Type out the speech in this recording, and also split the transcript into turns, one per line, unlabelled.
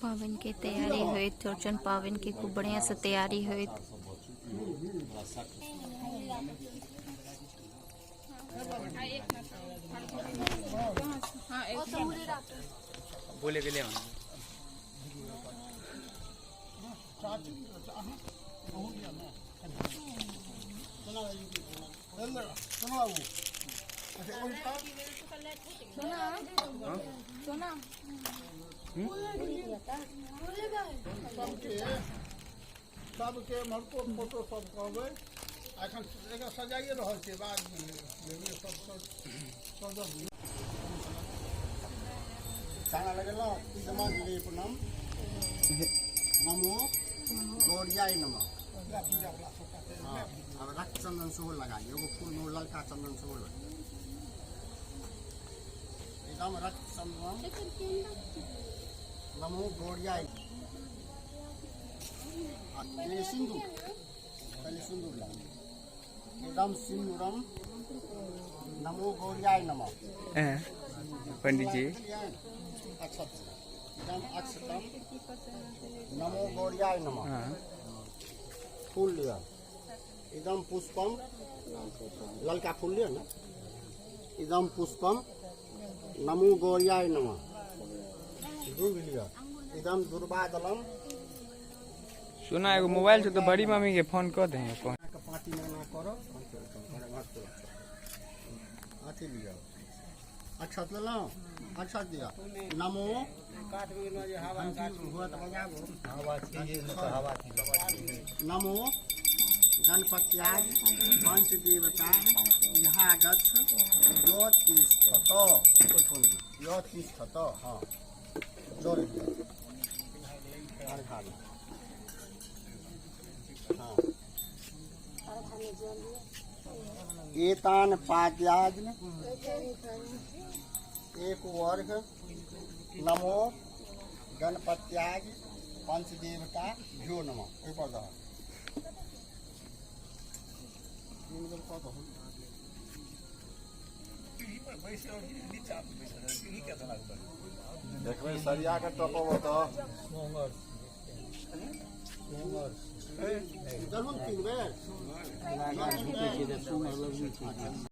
पाबनि के तैयारी होइत, चौरचन पाबनि के खूब बढ़िया से तैयारी होइत।
बोले गेले
सबके मरको फोटो सब कहबै। एखन एकरा सजाइए रहल छियै, बादमे सब सजल।
खाना लगेलहुँ प्रणाम नमो गौरियाय नमः। हाँ, अब रक्त चंदन सेहो लगा लियौ, एगो फूल में ललका चंदन सेहो लगा। एकदम रक्त चंदन नमो गौरियाय। पहले सिंदूर, पहले सिंदूर लगा। एकदम सिंदूरम नमो गौरियाय नमः।
पंडित जी
अक्षत एकदम अक्षतम नमो गौरियाय नमः। फूल लिया एकदम पुष्पम, ललका फूल लिया ना। एकदम पुष्पम नमो गौरियाय नमः। दूध लिया एकदम दुर्वादलम।
सुना एगो मोबाइल से तो बड़ी मम्मी के फोन कर दे।
पार्टी में ना करो अथी लिया अक्षत लेलहुँ, अक्षत दिया नमो नमो गणपत्याय पंच देवता यहाँ गच्छ यो तिष्ठत। यो तिष्ठत। हाँ, जोड़ दिया। हाँ, एतान पाद्याज एक वर्ग नमो गणपत्याय पंच देवता भ्यो नमः। ओहिपर दह
देखबै सरिया के टपब तऽ
तीन बेर।